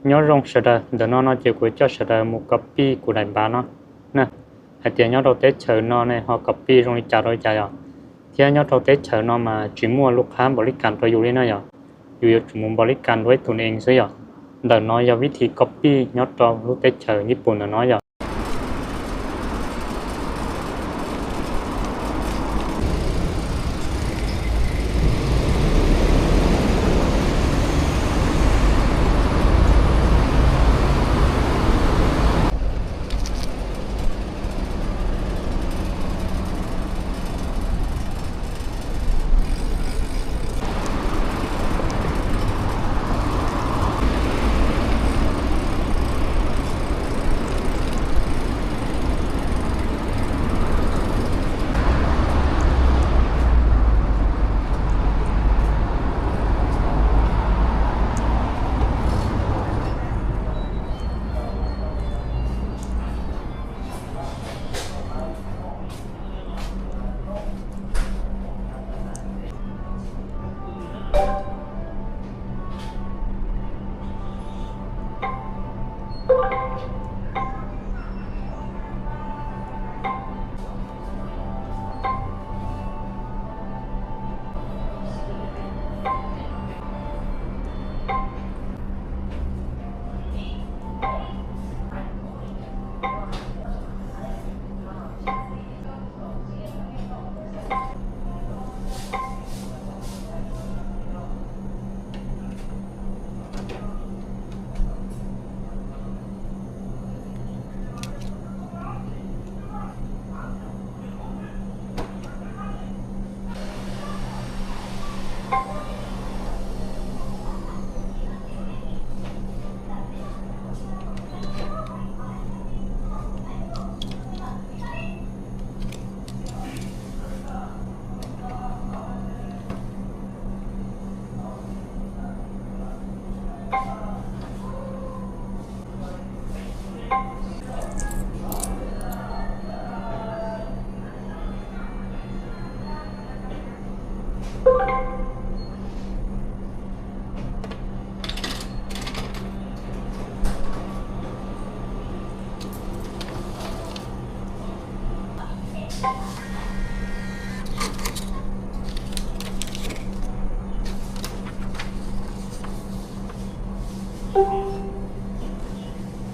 Nyob zoo sawv daws, ntawm no no ces kuv coj sawv daws mus copy kuv daim npav no na, hais tias nyob rau teb chaws no ne ho copy zoo li cas rau li cas yom. Thiab nyob rau teb chaws no mas tsis muaj lub qhab npaum li cas rau yus li na yom. Yus yuav tsum mus npaum li cas rau ib tug neeg xwb yom. Ntawm no yog vib thi copy nyob rau lub teb chaws Nyij Pooj ntawm no yom.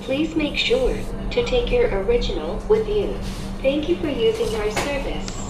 Please make sure to take your original with you. Thank you for using our service.